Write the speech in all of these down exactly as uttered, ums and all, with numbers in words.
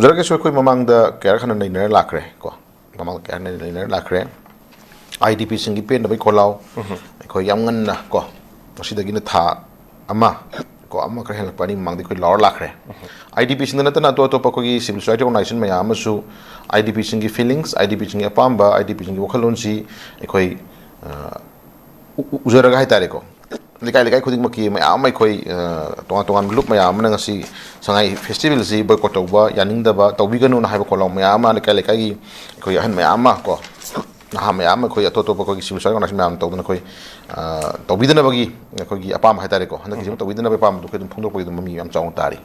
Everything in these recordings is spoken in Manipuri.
ꯖꯔꯒꯁꯨ ꯑꯩꯈꯣꯏ ꯃꯃꯥꯡꯗ ꯀꯌꯥꯔꯛ ꯍꯟꯅ ꯅꯩꯅꯔ ꯂꯥꯛꯈ꯭ꯔꯦ ꯀꯣ꯫ ꯃꯃꯥꯡꯗ ꯀꯌꯥꯔꯛ ꯍꯟꯅ ꯅꯩꯅꯔ ꯂꯥꯛꯈ꯭ꯔꯦ꯫ ꯑꯥꯏ ꯗꯤ ꯄꯤꯁꯤꯡꯒꯤ ꯄꯦꯟꯗꯕꯒꯤ ꯈꯣꯜꯂꯥꯎ ꯑꯩꯈꯣꯏ ꯌꯥꯝ ꯉꯟꯅ ꯀꯣ, ꯉꯁꯤꯗꯒꯤꯅ ꯊꯥ ꯑꯃ ꯀꯣ, ꯑꯃ ꯈꯔ ꯍꯦꯜꯂꯛꯄ ꯑꯅꯤ ꯃꯃꯥꯡꯗ ꯑꯩꯈꯣꯏ ꯂꯥꯎꯔ ꯂꯥꯛꯈ꯭ꯔꯦ꯫ ꯑꯥꯏ ꯗꯤ ꯄꯤꯁꯤꯡꯗ ꯅꯠꯇꯅ ꯑꯇꯣꯞ ꯑꯇꯣꯞꯄ ꯑꯩꯈꯣꯏꯒꯤ ꯁꯤꯚꯤꯜ ꯁꯣꯁꯥꯏꯇꯤ ꯑꯣꯔꯒꯅꯥꯏꯖꯦꯁꯟ ꯃꯌꯥꯝ ꯑꯃꯁꯨ I D ꯄꯤꯁꯤꯡꯒꯤ feelings, I D ꯄꯤꯁꯤꯡꯒꯤ ꯑꯄꯥꯝꯕ, ꯑꯥꯏ ꯗꯤ ꯄꯤꯁꯤꯡꯒꯤ ꯋꯥꯈꯜꯂꯣꯟꯁꯤ ꯑꯩꯈꯣꯏ, ꯑ, ꯎ-, ꯎ-, ꯎꯖꯔꯒ ꯍꯥꯏꯇꯥꯔꯦꯀꯣ, ꯂꯩꯀꯥꯏ ꯂꯩꯀꯥꯏ ꯈꯨꯗꯤꯡꯃꯛꯀꯤ ꯃꯌꯥꯝ ꯑꯃ ꯑꯩꯈꯣꯏ, ꯑ, ꯇꯣꯉꯥꯟ ꯇꯣꯉꯥꯟꯕ ꯂꯨꯞ ꯃꯌꯥꯝ ꯑꯃꯅ ꯉꯁꯤ ꯁꯉꯥꯏ ꯐꯦꯁꯇꯤꯚꯦꯜꯁꯤ ꯕꯣꯏꯀꯣꯠ ꯇꯧꯕ, ꯌꯥꯅꯤꯡꯗꯕ, ꯇꯧꯕꯤꯒꯅꯨꯅ ꯍꯥꯏꯕ ꯈꯣꯜꯂꯥꯎ ꯃꯌꯥꯝ ꯑꯃ ꯂꯩꯀꯥꯏ ꯂꯩꯀꯥꯏꯒꯤ ꯑꯩꯈꯣꯏ ꯑꯍꯟ ꯃꯌꯥꯝ ꯑꯃ ꯀꯣ, ꯅꯍꯥ ꯃꯌꯥꯝ ꯑꯃ ꯑꯩꯈꯣꯏ ꯑꯇꯣꯞ ꯑꯇꯣꯞꯄ ꯑꯩꯈꯣꯏꯒꯤ ꯁꯤꯚꯤꯜ ꯁꯣꯁꯥꯏꯇꯤ ꯑꯣꯔꯒꯅꯥꯏꯖꯦꯁꯟ ꯃꯌꯥꯝ ꯇꯧꯗꯅ ꯑꯩꯈꯣꯏ, ꯑ, ꯇꯧꯕꯤꯗꯅꯕꯒꯤ ꯑꯩꯈꯣꯏꯒꯤ ꯑꯄꯥꯝꯕ ꯍꯥꯏꯇꯥꯔꯦꯀꯣ, ꯍꯟꯗꯛꯀꯤꯁꯤ ꯑꯃ ꯇꯧꯕꯤꯗꯅꯕꯒꯤ ꯑꯄꯥꯝꯕꯗꯨ ꯑꯩꯈꯣꯏ ꯑꯗꯨꯝ ꯐꯣꯡꯗꯣꯛꯄꯒꯤ ꯑꯗꯨꯝ ꯃꯃꯤ ꯌꯥꯝ ꯆꯥꯎꯅ ꯇꯥꯔꯤ꯫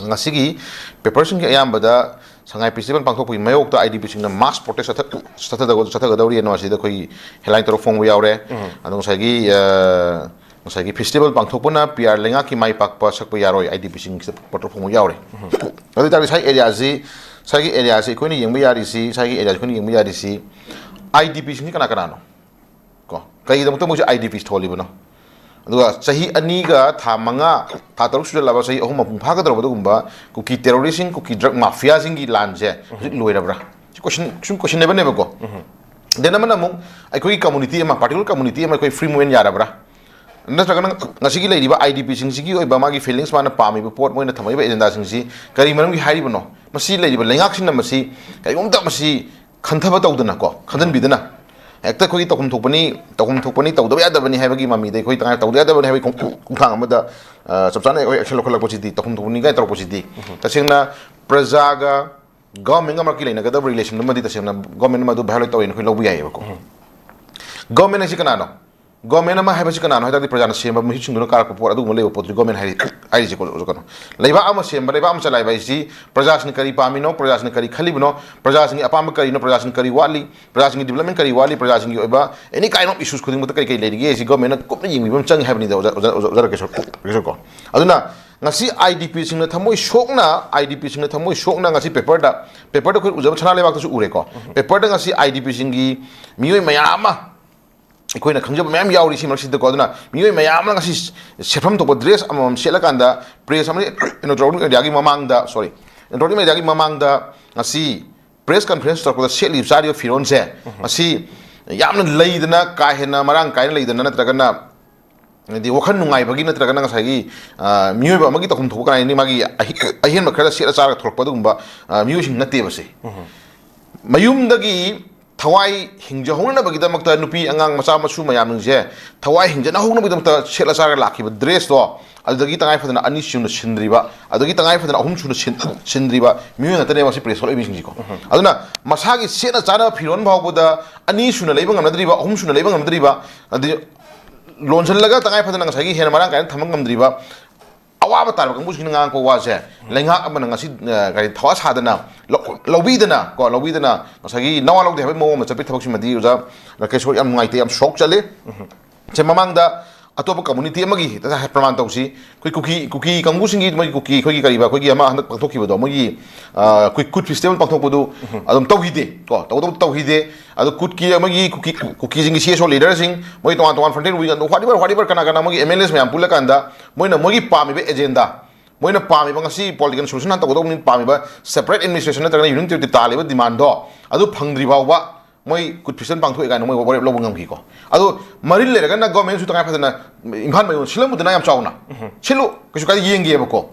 ꯉꯁꯤꯒꯤ ꯄꯦꯄꯔꯁꯤꯡꯒꯤ ꯑꯌꯥꯝꯕꯗ ꯁꯉꯥꯏ ꯐꯦꯁꯇꯤꯚꯦꯜ ꯄꯥꯡꯊꯣꯛꯄꯒꯤ ꯃꯥꯌꯣꯛꯇ ꯑꯥꯏ ꯗꯤ ꯄꯤꯁꯤꯡꯅ ꯃꯥꯁ ꯄ꯭ꯔꯣꯇꯦꯁ ꯆꯠꯊ-, ꯆꯠꯊꯗꯧ-, ꯆꯠꯊꯒꯗꯧꯔꯤ ꯑꯅꯣ ꯑꯁꯤꯗ ꯑꯩꯈꯣꯏꯒꯤ ꯍꯦꯗꯂꯥꯏꯟ ꯇꯧꯔꯒ ꯐꯣꯡꯕ ꯌꯥꯎꯔꯦ꯫ ꯑꯗꯣ ꯉꯁꯥꯏꯒꯤ, ꯑ, ꯉꯁꯥꯏꯒꯤ ꯐꯦꯁꯇꯤꯚꯦꯜ ꯄꯥꯡꯊꯣꯛꯄꯅ ꯄꯤ ꯑꯥꯔ ꯂꯩꯉꯥꯛꯀꯤ ꯃꯥꯏ ꯄꯥꯛꯄ ꯁꯛꯄ ꯌꯥꯔꯣꯏ, ꯑꯥꯏ ꯗꯤ ꯄꯤꯁꯤꯡꯁꯤꯗ ꯄꯣꯠꯇꯣ ꯐꯣꯡꯕ ꯌꯥꯎꯔꯦ꯫ ꯑꯗꯨ ꯑꯣꯏꯇꯥꯔꯗꯤ ꯉꯁꯥꯏ ꯑꯦꯔꯤꯌꯥꯁꯤ, ꯉꯁꯥꯏꯒꯤ ꯑꯦꯔꯤꯌꯥꯁꯤ ꯑꯩꯈꯣꯏꯅ ꯌꯦꯡꯕ ꯌꯥꯔꯤꯁꯤ, ꯉꯁꯥꯏꯒꯤ ꯑꯦꯔꯤꯌꯥꯁꯤ ꯑꯩꯈꯣꯏꯅ ꯌꯦꯡꯕ ꯌꯥꯔꯤꯁꯤ ꯑꯥꯏ ꯗꯤ ꯄꯤꯁꯤꯡꯁꯤ ꯀꯅꯥ ꯀꯅꯥꯅꯣ? ꯀꯣ, ꯀꯩꯒꯤꯗꯃꯛꯇ ꯃꯣꯏꯁꯦ ꯑꯥꯏ ꯗꯤ ꯄꯤꯁꯤ ꯊꯣꯜꯂꯤꯕꯅꯣ? ꯑꯗꯨꯒ ꯆꯍꯤ ꯑꯅꯤꯒ ꯊꯥ ꯃꯉꯥ, ꯊꯥ ꯇꯔꯨꯛ ꯁꯨꯖꯜꯂꯕ, ꯆꯍꯤ ꯑꯍꯨꯝ ꯃꯄꯨꯡ ꯐꯥꯒꯗꯧꯔꯕ ꯑꯗꯨꯒꯨꯝꯕ ꯀꯨꯀꯤ ꯇꯦꯔꯣꯔꯤꯁꯁꯤꯡ, ꯀꯨꯀꯤ ꯗ꯭ꯔꯒ ꯃꯥꯐꯤꯌꯥꯁꯤꯡꯒꯤ ꯂꯥꯟꯁꯦ ꯍꯧꯖꯤꯛ ꯂꯣꯏꯔꯕ꯭ꯔꯥ? ꯁꯤ ꯀꯣꯏꯁꯟ, ꯁꯨꯝ ꯀꯣꯏꯁꯟꯅꯦꯕꯅꯦꯕꯀꯣ꯫ ꯗꯦꯟ ꯑꯃꯅ ꯑꯃꯨꯛ ꯑꯩꯈꯣꯏꯒꯤ ꯀꯝꯃꯨꯅꯤꯇꯤ ꯑꯃ, ꯄꯥꯔꯇꯤꯀꯨꯂꯔ ꯀꯝꯃꯨꯅꯤꯇꯤ ꯑꯃ ꯑꯩꯈꯣꯏ ꯐ꯭ꯔꯤ ꯃꯨꯚꯃꯦꯟ ꯌꯥꯔꯕ꯭ꯔꯥ? ꯅꯠꯇ꯭ꯔꯒꯅ ꯉꯁꯤꯒꯤ ꯂꯩꯔꯤꯕ ꯑꯥꯏ ꯗꯤ ꯄꯤꯁꯤꯡꯁꯤꯒꯤ ꯑꯣꯏꯕ ꯃꯥꯒꯤ ꯐꯤꯂꯤꯡꯁ, ꯃꯥꯅ ꯄꯥꯝꯃꯤꯕ ꯄꯣꯠ, ꯃꯣꯏꯅ ꯊꯝꯃꯛꯏꯕ ꯑꯦꯖꯦꯟꯗꯥꯁꯤꯡꯁꯤ ꯀꯔꯤ ꯃꯔꯝꯒꯤ ꯍꯥꯏꯔꯤꯕꯅꯣ? ꯃꯁꯤ ꯂꯩꯔꯤꯕ ꯂꯩꯉꯥꯛꯁꯤꯡꯅ ꯃꯁꯤ ꯀꯔꯤꯒꯨꯝꯇ ꯃꯁꯤ ꯈꯟꯊꯕ ꯇꯧꯗꯅꯀꯣ, ꯈꯟꯖꯟꯕꯤꯗꯅ, ꯍꯦꯛꯇ ꯑꯩꯈꯣꯏꯒꯤ ꯇꯧꯐꯝ ꯊꯣꯛꯄꯅꯤ, ꯇꯧꯐꯝ ꯊꯣꯛꯄꯅꯤ, ꯇꯧꯗꯕ ꯌꯥꯗꯕꯅꯤ ꯍꯥꯏꯕꯒꯤ ꯃꯃꯤꯗ ꯑꯩꯈꯣꯏ ꯇꯉꯥꯏ ꯇꯧꯗꯕ ꯌꯥꯗꯕꯅꯤ ꯍꯥꯏꯕꯒꯤ ꯈꯣꯡ-, ꯈꯣꯡꯊꯥꯡ ꯑꯃꯗ, ꯑ, ꯆꯞ ꯆꯥꯅ ꯑꯩꯈꯣꯏ ꯑꯦꯛꯁꯟ ꯂꯧꯈꯠꯂꯛꯄꯁꯤꯗꯤ, ꯇꯧꯐꯝ ꯊꯣꯛꯄꯅꯤ ꯀꯥꯏꯅ ꯇꯧꯔꯛꯄꯁꯤꯗꯤ, ꯇꯁꯦꯡꯅ ꯄ꯭ꯔꯖꯥꯒ ꯒꯚꯔꯟꯃꯦꯟꯒ ꯃꯔꯛꯀꯤ ꯂꯩꯅꯒꯗꯕ ꯔꯤꯂꯦꯁꯟꯗꯨꯃꯗꯤ ꯇꯁꯦꯡꯅ ꯒꯚꯔꯟꯃꯦꯟꯅ ꯃꯗꯨ ꯚꯥꯏꯑꯣꯂꯦꯠ ꯇꯧꯋꯦꯅ ꯑꯩꯈꯣꯏ ꯂꯧꯕ ꯌꯥꯏꯌꯦꯕꯀꯣ꯫ ꯒꯚꯔꯟꯃꯦꯟ ꯍꯥꯏꯁꯤ ꯀꯅꯥꯅꯣ? ꯒꯣꯔꯃꯦꯟ ꯑꯃ ꯍꯥꯏꯕꯁꯤ ꯀꯅꯥꯅꯣ ꯍꯥꯏ ꯇꯥꯔꯗꯤ, ꯄ꯭ꯔꯖꯥꯅ ꯁꯦꯝꯕ ꯃꯤꯍꯨꯠꯁꯤꯡꯗꯨꯅ ꯀꯥꯔꯛꯄ ꯄꯣꯠ ꯑꯗꯨꯒꯨꯝꯕ ꯂꯩꯕ ꯄꯣꯠꯇꯨꯗꯤ ꯒꯣꯔꯃꯦꯟ ꯍꯥꯏ-, ꯍꯥꯏꯔꯤꯁꯦꯀꯣ꯫ ꯀꯩꯅꯣ, ꯂꯩꯕꯥꯛ ꯑꯃ ꯁꯦꯝꯕ, ꯂꯩꯕꯥꯛ ꯑꯃ ꯆꯂꯥꯏꯕ ꯍꯥꯏꯁꯤ ꯄ꯭ꯔꯖꯥꯁꯤꯡꯅ ꯀꯔꯤ ꯄꯥꯝꯃꯤꯅꯣ, ꯄ꯭ꯔꯖꯥꯁꯤꯡꯅ ꯀꯔꯤ ꯈꯜꯂꯤꯕꯅꯣ, ꯄ꯭ꯔꯖꯥꯁꯤꯡꯒꯤ ꯑꯄꯥꯝꯕ ꯀꯔꯤꯅꯣ, ꯄ꯭ꯔꯖꯥꯁꯤꯡ ꯀꯔꯤ ꯋꯥꯠꯂꯤ, ꯄ꯭ꯔꯖꯥꯁꯤꯡꯒꯤ ꯗꯤꯕꯂꯞꯃꯦꯟ ꯀꯔꯤ ꯋꯥꯠꯂꯤ, ꯄ꯭ꯔꯖꯥꯁꯤꯡꯒꯤ ꯑꯣꯏꯕ any kind of issues ꯈꯨꯗꯤꯡꯃꯛꯇ ꯀꯔꯤ ꯀꯔꯤ ꯂꯩꯔꯤꯒꯦ ꯍꯥꯏꯁꯤ ꯒꯣꯔꯃꯦꯟꯅ ꯀꯨꯞꯅ ꯌꯦꯡꯕꯤꯕ ꯑꯃ ꯆꯪꯉꯤ ꯍꯥꯏꯕꯅꯤꯗ, ꯑꯣꯖꯥ, ꯑꯣꯖꯥ, ꯑꯣꯖꯥ ꯔꯥꯀꯦꯁꯣꯔ, ꯔꯥꯀꯦꯁꯣꯔ ꯀꯣ꯫ ꯑꯗꯨꯅ ꯉꯁꯤ ꯑꯥꯏ ꯗꯤ ꯄꯤꯁꯤꯡꯅ ꯊꯃꯣꯏ ꯁꯣꯛꯅ, ꯑꯥꯏ ꯗꯤ ꯄꯤꯁꯤꯡꯅ ꯊꯃꯣꯏ ꯁꯣꯛꯅ ꯉꯁꯤ ꯄꯦꯄꯔꯗ, ꯄꯦꯄꯔꯗ ꯑꯩꯈꯣꯏ ꯎꯖꯕ ꯁꯅꯥ ꯂꯩꯕꯥꯛꯇꯁꯨ ꯎꯔꯦꯀꯣ꯫ ꯄꯦꯄꯔꯗ ꯉꯁꯤ ꯑꯥꯏ ꯗꯤ ꯄꯤꯁꯤꯡꯒꯤ ꯃꯤꯑꯣꯏ ꯃꯌꯥꯝ ꯑꯃ ꯑꯩꯈꯣꯏꯅ ꯈꯪꯖꯕ ꯃꯌꯥꯝ ꯌꯥꯎꯔꯤ ꯁꯤ ꯃꯔꯛꯁꯤꯗꯀꯣ꯫ ꯑꯗꯨꯅ ꯃꯤꯑꯣꯏ ꯃꯌꯥꯝ ꯑꯃ ꯉꯁꯤ ꯁꯦꯠꯐꯝ ꯊꯣꯛꯄ ꯗ꯭ꯔꯦꯁ ꯑꯃꯃꯝ ꯁꯦꯠꯂꯀꯥꯟꯗ ꯄ꯭ꯔꯦꯁ ꯑꯃꯗꯤ ꯏꯅꯣꯇ꯭ꯔꯣꯅꯤꯛ ꯏꯟꯗꯤꯌꯥꯒꯤ ꯃꯃꯥꯡꯗ, ꯁꯣꯔꯤ, ꯏꯂꯦꯛꯇ꯭ꯔꯣꯅꯤꯛ ꯃꯦꯗꯤꯌꯥꯒꯤ ꯃꯃꯥꯡꯗ ꯉꯁꯤ ꯄ꯭ꯔꯦꯁ ꯀꯟꯐꯔꯦꯟꯁ ꯇꯧꯔꯛꯄꯗ ꯁꯦꯠꯂꯤꯕ ꯆꯥꯔꯤꯕ ꯐꯤꯔꯣꯜꯁꯦ, ꯃꯁꯤ ꯌꯥꯝꯅ ꯂꯩꯗꯅ, ꯀꯥ ꯍꯦꯟꯅ ꯃꯔꯥꯡ ꯀꯥꯏꯅ ꯂꯩꯗꯅ, ꯅꯠꯇ꯭ꯔꯒꯅ ꯍꯥꯏꯗꯤ ꯋꯥꯈꯜ ꯅꯨꯡꯉꯥꯏꯕꯒꯤ, ꯅꯠꯇ꯭ꯔꯒꯅ ꯉꯁꯥꯏꯒꯤ, ꯑ, ꯃꯤꯑꯣꯏꯕ ꯑꯃꯒꯤ ꯇꯧꯐꯝ ꯊꯣꯛꯄ ꯀꯅꯥ ꯍꯥꯏꯅꯤ, ꯃꯥꯒꯤ ꯑꯍꯤ-, ꯑꯍꯦꯟꯕ ꯈꯔ ꯁꯦꯠꯂ ꯆꯥꯔꯒ ꯊꯣꯛꯂꯛꯄ ꯑꯗꯨꯒꯨꯝꯕ, ꯑ, ꯃꯤꯑꯣꯏꯁꯤꯡ ꯅꯠꯇꯦꯕ ꯁꯤ꯫ ꯃꯌꯨꯝꯗꯒꯤ ꯊꯋꯥꯏ ꯍꯤꯡꯖꯍꯧꯅꯅꯕꯒꯤꯗꯃꯛꯇ ꯅꯨꯄꯤ ꯑꯉꯥꯡ ꯃꯆꯥ ꯃꯁꯨ ꯃꯌꯥꯝꯁꯤꯡꯁꯦ ꯊꯋꯥꯏ ꯍꯤꯡꯖꯅꯍꯧꯅꯕꯒꯤꯗꯃꯛꯇ ꯁꯦꯠꯂ ꯆꯥꯔꯒ ꯂꯥꯛꯈꯤꯕ ꯗ꯭ꯔꯦꯁꯇꯣ, ꯑꯗꯨꯗꯒꯤ ꯇꯉꯥꯏ ꯐꯗꯅ ꯑꯅꯤ ꯁꯨꯅ ꯁꯤꯟꯗ꯭ꯔꯤꯕ, ꯑꯗꯨꯗꯒꯤ ꯇꯉꯥꯏ ꯐꯗꯅ ꯑꯍꯨꯝ ꯁꯨꯅ ꯁꯤꯟ-, ꯁꯤꯟꯗ꯭ꯔꯤꯕ ꯃꯤꯑꯣꯏ ꯉꯥꯛꯇꯅꯦꯕ ꯃꯁꯤ ꯄ꯭ꯔꯦꯁ ꯊꯣꯛꯂꯛꯏꯕꯁꯤꯡꯁꯤꯀꯣ꯫ ꯑꯗꯨꯅ ꯃꯁꯥꯒꯤ ꯁꯦꯠꯅ ꯆꯥꯅꯕ ꯐꯤꯔꯣꯜ ꯐꯥꯎꯕꯗ ꯑꯅꯤ ꯁꯨꯅ ꯂꯩꯕ ꯉꯝꯅꯗ꯭ꯔꯤꯕ, ꯑꯍꯨꯝ ꯁꯨꯅ ꯂꯩꯕ ꯉꯝꯅꯗ꯭ꯔꯤꯕ, ꯑꯗꯨꯗꯤ ꯂꯣꯟꯁꯤꯜꯂꯒ ꯇꯉꯥꯏ ꯐꯗꯅ ꯉꯁꯥꯏꯒꯤ ꯍꯦꯟꯅ ꯃꯔꯥꯡ ꯀꯥꯏꯅ ꯊꯝꯕ ꯉꯝꯗ꯭ꯔꯤꯕ ꯑꯋꯥꯕ ꯇꯥꯔꯕ ꯀꯥꯡꯕꯨꯁꯤꯡꯅ ꯉꯥꯡꯉꯛꯄ ꯋꯥꯁꯦ, ꯂꯩꯉꯥꯛ ꯑꯃꯅ ꯉꯁꯤ, ꯑ, ꯀꯔꯤ, ꯊꯋꯥ ꯁꯥꯗꯅ ꯂꯧ-, ꯂꯧꯕꯤꯗꯅ ꯀꯣ, ꯂꯧꯕꯤꯗꯅ ꯉꯁꯥꯏꯒꯤ ꯅꯋꯥ ꯂꯧꯗꯦ ꯍꯥꯏꯕꯒꯤ ꯃꯑꯣꯡ ꯑꯃ ꯆꯠꯄꯒꯤ ꯊꯕꯛꯁꯤꯃꯗꯤ ꯑꯣꯖꯥ ꯔꯥꯀꯦꯁ ꯍꯣꯏ ꯌꯥꯝ ꯅꯨꯡꯉꯥꯏꯇꯦ, ꯌꯥꯝ ꯁꯣꯛ ꯆꯠꯂꯤ꯫ ꯁꯦ ꯃꯃꯥꯡꯗ ꯑꯇꯣꯞꯄ ꯀꯝꯃꯨꯅꯤꯇꯤ ꯑꯃꯒꯤ ꯍꯦꯛꯇ ꯄ꯭ꯔꯃꯥꯟ ꯇꯧꯁꯤ꯫ ꯑꯩꯈꯣꯏ ꯀꯨꯀꯤ, ꯀꯨꯀꯤ ꯀꯥꯡꯕꯨꯁꯤꯡꯒꯤ ꯃꯣꯏꯒꯤ ꯀꯨꯀꯤ, ꯑꯩꯈꯣꯏꯒꯤ ꯀꯔꯤꯕ, ꯑꯩꯈꯣꯏꯒꯤ ꯑꯃ ꯍꯟꯗꯛ ꯄꯥꯡꯊꯣꯛꯈꯤꯕꯗꯣ, ꯃꯣꯏꯒꯤ, ꯑ, ꯑꯩꯈꯣꯏ ꯀꯨꯠ ꯐꯦꯁꯇꯤꯚꯦꯜ ꯄꯥꯡꯊꯣꯛꯄꯗꯨ ꯑꯗꯨꯝ ꯇꯧꯈꯤꯗꯦ ꯀꯣ, ꯇꯧꯗꯧ ꯇꯧꯈꯤꯗꯦ꯫ ꯑꯗꯨ ꯀꯨꯠꯀꯤ, ꯃꯣꯏꯒꯤ ꯀꯨꯀꯤ, ꯀꯨꯀꯤꯁꯤꯡꯒꯤ ꯁꯤ ꯑꯦꯁ ꯑꯣ ꯂꯤꯗꯔꯁꯤꯡ, ꯃꯣꯏ ꯇꯣꯉꯥꯟ ꯇꯣꯉꯥꯟ ꯐ꯭ꯔꯟꯇꯦꯜ ꯋꯤꯡ, ꯑꯗꯨ whatever, whatever, ꯀꯅꯥ ꯀꯅꯥ ꯃꯣꯏꯒꯤ ꯑꯦꯝ ꯑꯦꯜ ꯑꯦꯁ ꯃꯌꯥꯝ ꯄꯨꯜꯂꯀꯥꯟꯗ ꯃꯣꯏꯅ ꯃꯣꯏꯒꯤ ꯄꯥꯝꯃꯤꯕ ꯑꯦꯖꯦꯟꯗꯥ, ꯃꯣꯏꯅ ꯄꯥꯝꯃꯤꯕ ꯉꯁꯤ ꯄꯣꯂꯤꯇꯤꯀꯦꯜ ꯁꯣꯂꯨꯁꯟ ꯍꯥꯟꯅ ꯇꯧꯒꯗꯧꯕꯅꯤ ꯄꯥꯝꯃꯤꯕ separate administration ꯅꯠꯇ꯭ꯔꯒꯅ union territory ꯇꯥꯜꯂꯤꯕ ꯗꯤꯃꯥꯟꯗꯣ ꯑꯗꯨ ꯐꯪꯗ꯭ꯔꯤ ꯐꯥꯎꯕ ꯃꯣꯏ ꯀꯨꯠ ꯐꯦꯁꯇꯤꯚꯦꯜ ꯄꯥꯡꯊꯣꯛꯑꯦ ꯀꯥꯏꯅ ꯃꯣꯏ ꯋꯥꯔꯦꯞ ꯂꯧꯕ ꯉꯝꯈꯤꯀꯣ꯫ ꯑꯗꯣ ꯃꯔꯤꯜ ꯂꯩꯔꯒꯅ ꯒꯣꯔꯃꯦꯟꯁꯨ ꯇꯉꯥꯏ ꯐꯗꯅ ꯏꯝꯐꯥꯜ ꯃꯌꯣꯟ ꯁꯤꯜꯂꯝꯃꯨꯗꯅ ꯌꯥꯝ ꯆꯥꯎꯅ ꯁꯤꯜꯂꯨ, ꯀꯩꯁꯨ ꯀꯥꯏꯗꯦ, ꯌꯦꯡꯒꯦꯕꯀꯣ꯫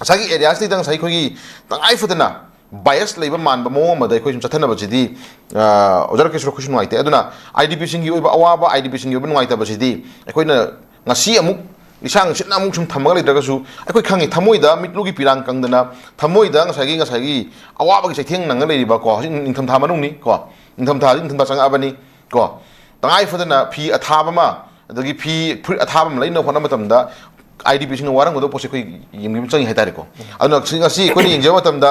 ꯉꯁꯥꯏꯒꯤ ꯑꯦꯔꯤꯌꯥꯁꯤꯗ ꯉꯁꯥꯏ ꯑꯩꯈꯣꯏꯒꯤ ꯇꯉꯥꯏ ꯐꯗꯅ ꯕꯥꯏꯁ ꯂꯩꯕ ꯃꯥꯟꯕ ꯃꯑꯣꯡ ꯑꯃꯗ ꯑꯩꯈꯣꯏ ꯁꯨꯝ ꯆꯠꯊꯅꯕꯁꯤꯗꯤ, ꯑ, ꯑꯣꯖꯥ ꯔꯥꯀꯦꯁ ꯑꯩꯈꯣꯏꯁꯨ ꯅꯨꯡꯉꯥꯏꯇꯦ꯫ ꯑꯗꯨꯅ ꯑꯥꯏ ꯗꯤ ꯄꯤꯁꯤꯡꯒꯤ ꯑꯣꯏꯕ ꯑꯋꯥꯕ, ꯑꯥꯏ ꯗꯤ ꯄꯤꯁꯤꯡꯒꯤ ꯑꯣꯏꯕ ꯅꯨꯡꯉꯥꯏꯇꯕꯁꯤꯗꯤ ꯑꯩꯈꯣꯏꯅ ꯉꯁꯤ ꯑꯃꯨꯛ ꯂꯤꯁꯥꯡ ꯁꯤꯠꯅ ꯑꯃꯨꯛ ꯁꯨꯝ ꯊꯝꯃꯒ ꯂꯩꯇ꯭ꯔꯒꯁꯨ, ꯑꯩꯈꯣꯏ ꯈꯪꯉꯤ ꯊꯃꯣꯏꯗ ꯃꯤꯠꯂꯨꯒꯤ ꯄꯤꯔꯥꯡ ꯀꯪꯗꯅ, ꯊꯃꯣꯏꯗ ꯉꯁꯥꯏꯒꯤ, ꯉꯁꯥꯏꯒꯤ ꯑꯋꯥꯕꯒꯤ ꯆꯩꯊꯦꯡ ꯅꯪꯉ ꯂꯩꯔꯤꯕꯀꯣ, ꯍꯧꯖꯤꯛ ꯅꯤꯡꯊꯝꯊꯥ ꯃꯅꯨꯡꯅꯤ ꯀꯣ, ꯅꯤꯡꯊꯝꯊꯥ ꯍꯧꯖꯤꯛ ꯅꯤꯡꯊꯝꯊꯥ ꯆꯪꯉꯛꯑꯕꯅꯤ ꯀꯣ꯫ ꯇꯉꯥꯏ ꯐꯗꯅ ꯐꯤ ꯑꯊꯥꯕ ꯑꯃ, ꯑꯗꯒꯤ ꯐꯤ ꯐꯨꯔꯤꯠ ꯑꯊꯥꯕ ꯑꯃ ꯂꯩꯅꯕ ꯍꯣꯠꯅꯕ ꯃꯇꯝꯗ ꯑꯥꯏ ꯗꯤ ꯄꯤꯁꯤꯡꯅ ꯋꯥꯔꯝꯒꯗꯕ ꯄꯣꯠꯁꯦ ꯑꯩꯈꯣꯏ ꯌꯦꯡꯕꯤꯕ ꯆꯪꯉꯤ ꯍꯥꯏꯇꯥꯔꯦꯀꯣ꯫ ꯑꯗꯨꯅ ꯉꯁꯤ, ꯉꯁꯤ ꯑꯩꯈꯣꯏꯅ ꯌꯦꯡꯖꯕ ꯃꯇꯝꯗ,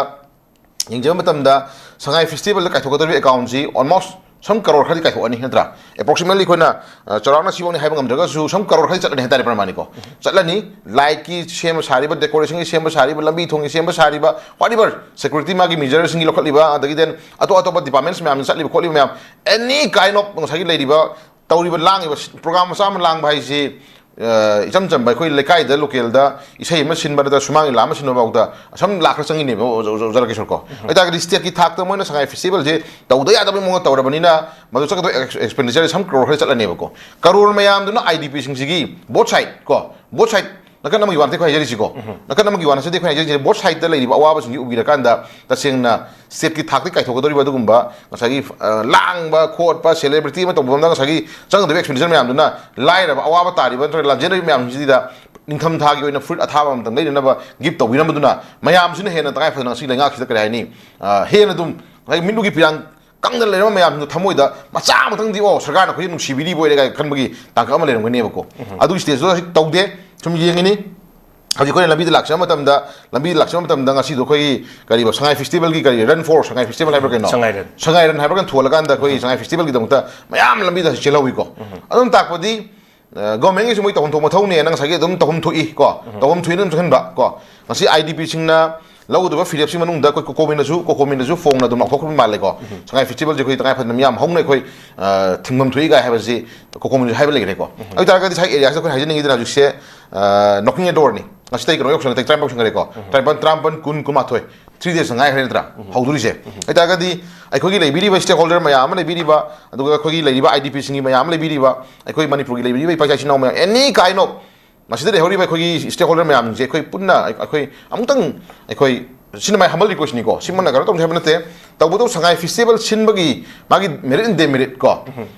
ꯌꯦꯡꯖꯕ ꯃꯇꯝꯗ ꯁꯉꯥꯏ ꯐꯦꯁꯇꯤꯚꯦꯜꯗ ꯀꯥꯏꯊꯣꯛꯀꯗꯧꯔꯤꯕ ꯑꯦꯀꯥꯎꯟꯁꯤ almost some ꯀꯔꯣꯔ ꯈꯔꯗꯤ ꯀꯥꯏꯊꯣꯛꯑꯅꯤ ꯅꯠꯇ꯭ꯔꯥ? Approximately ꯑꯩꯈꯣꯏꯅ, ꯑ, ꯆꯥꯎꯔꯥꯛꯅ ꯁꯤꯐꯧꯅꯤ ꯍꯥꯏꯕ ꯉꯝꯗ꯭ꯔꯒꯁꯨ some ꯀꯔꯣꯔ ꯈꯔꯗꯤ ꯆꯠꯂꯅꯤ ꯍꯥꯏꯇꯥꯔꯦ ꯄ꯭ꯔꯃꯥꯅꯤꯀꯣ꯫ ꯆꯠꯂꯅꯤ, ꯂꯥꯏꯠꯀꯤ ꯁꯦꯝꯕ ꯁꯥꯔꯤꯕ, ꯗꯦꯀꯣꯔꯦꯁꯟꯒꯤ ꯁꯦꯝꯕ ꯁꯥꯔꯤꯕ, ꯂꯝꯕꯤ ꯊꯣꯡꯒꯤ ꯁꯦꯝꯕ ꯁꯥꯔꯤꯕ, whatever, ꯁꯦꯀ꯭ꯌꯨꯔꯤꯇꯤ ꯃꯥꯒꯤ ꯃꯦꯖꯔꯁꯤꯡꯒꯤ ꯂꯧꯈꯠꯂꯤꯕ, ꯑꯗꯒꯤ then ꯑꯇꯣꯞ ꯑꯇꯣꯞꯄ ꯗꯤꯄꯥꯔꯠꯃꯦꯟꯠꯁ ꯃꯌꯥꯝꯅ ꯆꯠꯂꯤꯕ ꯈꯣꯠꯂꯤꯕ ꯃꯌꯥꯝ, any kind of ꯉꯁꯥꯏꯒꯤ ꯂꯩꯔꯤꯕ ꯇꯧꯔꯤꯕ ꯂꯥꯡꯉꯤꯕ ꯄ꯭ꯔꯣꯒ꯭ꯔꯥꯝ ꯃꯆꯥ ꯑꯃ ꯂꯥꯡꯕ ꯍꯥꯏꯁꯤ ꯑ, ꯏꯆꯝ ꯆꯝꯕ ꯑꯩꯈꯣꯏ ꯂꯩꯀꯥꯏꯗ, ꯂꯣꯀꯦꯜꯗ ꯏꯁꯩ ꯑꯃ ꯁꯤꯟꯕ ꯅꯠꯇ꯭ꯔꯒ ꯁꯨꯃꯥꯡ ꯂꯤꯂꯥ ꯑꯃ ꯁꯤꯟꯕ ꯐꯥꯎꯗ ꯑꯁꯨꯝ ꯂꯥꯛ ꯈꯔ ꯆꯪꯉꯤꯅꯦꯕ, ꯑꯣꯖꯥ, ꯑꯣꯖꯥ, ꯑꯣꯖꯥ ꯔꯥꯀꯦꯁꯣꯔ ꯀꯣ꯫ ꯑꯗꯨ ꯑꯣꯏꯇꯥꯔꯒꯗꯤ ꯁ꯭ꯇꯦꯠꯀꯤ ꯊꯥꯛꯇ ꯃꯣꯏꯅ ꯁꯉꯥꯏ ꯐꯦꯁꯇꯤꯚꯦꯜꯁꯦ ꯇꯧꯗ ꯌꯥꯗꯕꯒꯤ ꯃꯑꯣꯡꯗ ꯇꯧꯔꯕꯅꯤꯅ ꯃꯗꯨ ꯆꯠꯀꯗꯕ ꯑꯦꯛꯁ-, ꯑꯦꯛꯁꯄꯦꯟꯗꯤꯆꯔ ꯁꯝ ꯀ꯭ꯔꯣꯔ ꯈꯔ ꯆꯠꯂꯅꯦꯕꯀꯣ꯫ ꯀꯔꯣꯔ ꯃꯌꯥꯝꯗꯨꯅ ꯑꯥꯏ ꯗꯤ ꯄꯤꯁꯤꯡꯁꯤꯒꯤ ꯕꯣꯠ ꯁꯥꯏꯠ ꯀꯣ, ꯕꯣꯠ ꯁꯥꯏꯠ, ꯅꯥꯀꯟ ꯑꯃꯒꯤ ꯋꯥ ꯅꯠꯇꯦ ꯑꯩꯈꯣꯏ ꯍꯥꯏꯖꯔꯤꯁꯤꯀꯣ꯫ ꯅꯥꯀꯟ ꯑꯃꯒꯤ ꯋꯥ ꯅꯠꯆꯗꯦ ꯑꯩꯈꯣꯏ ꯍꯥꯏꯖꯔꯤꯁꯦ, ꯕꯣꯠ ꯁꯥꯏꯠꯇ ꯂꯩꯔꯤꯕ ꯑꯋꯥꯕꯁꯤꯡꯁꯤ ꯎꯕꯤꯔꯀꯥꯟꯗ ꯇꯁꯦꯡꯅ ꯁ꯭ꯇꯦꯠꯀꯤ ꯊꯥꯛꯇꯒꯤ ꯀꯥꯏꯊꯣꯛꯀꯗꯧꯔꯤꯕ ꯑꯗꯨꯒꯨꯝꯕ ꯉꯁꯥꯏꯒꯤ, ꯑ, ꯂꯥꯡꯕ ꯈꯣꯠꯄ, ꯁꯦꯂꯦꯕ꯭ꯔꯤꯇꯤ ꯑꯃ ꯇꯧꯕ ꯃꯇꯝꯗ ꯉꯁꯥꯏꯒꯤ ꯆꯪꯒꯗꯕ ꯑꯦꯛꯁꯄꯦꯟꯗꯤꯆꯔ ꯃꯌꯥꯝꯗꯨꯅ ꯂꯥꯏꯔꯕ, ꯑꯋꯥꯕ ꯇꯥꯔꯤꯕ ꯅꯠꯇ꯭ꯔꯒ ꯂꯥꯟꯖꯦꯟꯅꯔꯤꯕ ꯃꯌꯥꯝꯁꯤꯡꯁꯤꯗ ꯅꯤꯡꯊꯝ ꯊꯥꯒꯤ ꯑꯣꯏꯅ ꯐꯨꯔꯤꯠ ꯑꯊꯥꯕ ꯑꯃꯇꯪ ꯂꯩꯅꯅꯕ ꯒꯤꯐ ꯇꯧꯕꯤꯔꯝꯕꯗꯨꯅ ꯃꯌꯥꯝꯁꯤꯅ ꯍꯦꯟꯅ ꯇꯉꯥꯏ ꯐꯗꯅ ꯉꯁꯤ ꯂꯩꯉꯥꯛꯁꯤꯗ ꯀꯔꯤ ꯍꯥꯏꯅꯤ, ꯑ, ꯍꯦꯟꯅ ꯑꯗꯨꯝ ꯉꯁꯥꯏꯒꯤ ꯃꯤꯠꯂꯨꯒꯤ ꯄꯤꯔꯥꯡ ꯀꯪꯗꯅ ꯂꯩꯔꯝꯕ ꯃꯌꯥꯝꯁꯤꯡꯗꯣ ꯊꯃꯣꯏꯗ ꯃꯆꯥ ꯑꯃꯇꯪꯗꯤ, "ꯑꯣ, ꯁꯔꯀꯥꯔꯅ ꯑꯩꯈꯣꯏꯁꯦ ꯅꯨꯡꯁꯤꯕꯤꯔꯤꯕ ꯑꯣꯏꯔꯦ" ꯀꯥꯏꯅ ꯈꯟꯕꯒꯤ ꯇꯥꯡꯀꯛ ꯑꯃ ꯂꯩꯔꯝꯒꯅꯦꯕꯀꯣ꯫ ꯑꯗꯨꯒꯤ ꯁ꯭ꯇꯦꯖꯇꯨꯗ ꯍꯧꯖꯤꯛ ꯇꯧꯗꯦ꯫ ꯁꯨꯝ ꯌꯦꯡꯉꯤꯅꯤ꯫ ꯍꯧꯖꯤꯛ ꯑꯩꯈꯣꯏꯅ ꯂꯝꯕꯤꯗ ꯂꯥꯛꯆꯕ ꯃꯇꯝꯗ, ꯂꯝꯕꯤꯗ ꯂꯥꯛꯆꯕ ꯃꯇꯝꯗ ꯉꯁꯤꯗꯣ ꯑꯩꯈꯣꯏꯒꯤ ꯀꯔꯤꯕ, ꯁꯉꯥꯏ ꯐꯦꯁꯇꯤꯚꯦꯜꯒꯤ ꯀꯔꯤ, ꯔꯟ ꯐꯣꯔ ꯁꯉꯥꯏ ꯐꯦꯁꯇꯤꯚꯦꯜ ꯍꯥꯏꯕ꯭ꯔꯥ ꯀꯩꯅꯣ? ꯁꯉꯥꯏ ꯔꯟ꯫ ꯁꯉꯥꯏ ꯔꯟ ꯍꯥꯏꯕ꯭ꯔꯥ ꯀꯩꯅꯣ ꯊꯣꯜꯂꯀꯥꯟꯗ ꯑꯩꯈꯣꯏ ꯁꯉꯥꯏ ꯐꯦꯁꯇꯤꯚꯦꯜꯒꯤꯗꯃꯛꯇ ꯃꯌꯥꯝ ꯂꯝꯕꯤꯗ ꯍꯧꯖꯤꯛ ꯆꯦꯜꯍꯧꯋꯤꯀꯣ꯫ ꯑꯗꯨꯝ ꯇꯥꯛꯄꯗꯤ, ꯑ, ꯒꯣꯔꯃꯦꯟꯒꯤꯁꯨ ꯃꯣꯏ ꯇꯧꯐꯝ ꯊꯣꯛꯄ ꯃꯊꯧꯅꯦꯅ ꯉꯁꯥꯏꯒꯤ ꯑꯗꯨꯝ ꯇꯧꯐꯝ ꯊꯣꯛꯏ ꯀꯣ꯫ ꯇꯧꯐꯝ ꯊꯣꯛꯏꯅ ꯑꯗꯨꯝ ꯆꯪꯍꯟꯕ ꯀꯣ꯫ ꯉꯁꯤ ꯑꯥꯏ ꯗꯤ ꯄꯤꯁꯤꯡꯅ ꯂꯧꯒꯗꯕ ꯐꯤꯔꯦꯞꯁꯤ ꯃꯅꯨꯡꯗ ꯑꯩꯈꯣꯏ ꯀꯣꯀꯣꯃꯤꯅꯁꯨ, ꯀꯣꯀꯣꯃꯤꯅꯁꯨ ꯐꯣꯡꯅ ꯑꯗꯨꯝ ꯂꯥꯎꯊꯣꯛꯈ꯭ꯔꯕ ꯃꯥꯜꯂꯦꯀꯣ꯫ ꯁꯉꯥꯏ ꯐꯦꯁꯇꯤꯚꯦꯜꯁꯦ ꯑꯩꯈꯣꯏ ꯇꯉꯥꯏ ꯐꯗꯅ ꯃꯤꯌꯥꯝ ꯍꯧꯅ ꯑꯩꯈꯣꯏ, ꯑ, ꯊꯤꯡꯐꯝ ꯊꯣꯛꯏ ꯀꯥꯏ ꯍꯥꯏꯕꯁꯤ ꯀꯣꯀꯣꯃꯤꯅꯁꯨ ꯍꯥꯏꯕ ꯂꯩꯈ꯭ꯔꯦꯀꯣ꯫ ꯑꯗꯨ ꯑꯣꯏꯇꯥꯔꯒꯗꯤ ꯁꯥꯏ ꯑꯦꯔꯤꯌꯥꯁꯤꯗ ꯑꯩꯈꯣꯏ ꯍꯥꯏꯖꯅꯤꯡꯉꯤꯗꯅ ꯍꯧꯖꯤꯛꯁꯦ, ꯑ, knocking at doorꯅꯤ꯫ ꯉꯁꯤ ꯇꯥꯔꯤꯛ ꯀꯩꯅꯣ ꯌꯧꯁꯟꯈ꯭ꯔꯦ, ꯇꯥꯔꯤꯛ ꯇꯔꯥꯅꯤꯄꯥꯟ ꯌꯧꯁꯟꯈ꯭ꯔꯦꯀꯣ꯫ ꯇꯔꯥꯅꯤꯄꯥꯟ, ꯇꯔꯥꯃꯥꯄꯟ, ꯀꯨꯟ, ꯀꯨꯟꯃꯥꯊꯣꯏ, three days ꯉꯥꯏꯈ꯭ꯔꯦ ꯅꯠꯇ꯭ꯔꯥ? ꯍꯧꯗꯣꯔꯤꯁꯦ꯫ ꯑꯗꯨ ꯑꯣꯏꯇꯥꯔꯒꯗꯤ ꯑꯩꯈꯣꯏꯒꯤ ꯂꯩꯕꯤꯔꯤꯕ stakeholder ꯃꯌꯥꯝ ꯑꯃ ꯂꯩꯕꯤꯔꯤꯕ, ꯑꯗꯨꯒ ꯑꯩꯈꯣꯏꯒꯤ ꯂꯩꯔꯤꯕ ꯑꯥꯏ ꯗꯤ ꯄꯤꯁꯤꯡꯒꯤ ꯃꯌꯥꯝ ꯑꯃ ꯂꯩꯕꯤꯔꯤꯕ, ꯑꯩꯈꯣꯏ ꯃꯅꯤꯄꯨꯔꯒꯤ ꯂꯩꯕꯤꯔꯤꯕ ꯏꯄꯥ ꯏꯆꯥ ꯏꯆꯤꯟ ꯏꯅꯥꯎ ꯃꯌꯥꯝ, any kind of ꯃꯁꯤꯗ ꯂꯩꯍꯧꯔꯤꯕ ꯑꯩꯈꯣꯏꯒꯤ stakeholder ꯃꯌꯥꯝꯁꯦ ꯑꯩꯈꯣꯏ ꯄꯨꯟꯅ ꯑꯩꯈꯣꯏ ꯑꯃꯨꯛꯇꯪ ꯑꯩꯈꯣꯏ ꯁꯤꯅ my humble requestꯅꯤꯀꯣ꯫ ꯁꯤꯃꯛꯅ ꯀꯩꯅꯣ ꯇꯧꯁꯦ ꯍꯥꯏꯕ ꯅꯠꯇꯦ꯫ ꯇꯧꯕꯇꯕꯨ ꯁꯉꯥꯏ ꯐꯦꯁꯇꯤꯚꯦꯜ ꯁꯤꯟꯕꯒꯤ ꯃꯥꯒꯤ merit and demerit ꯀꯣ,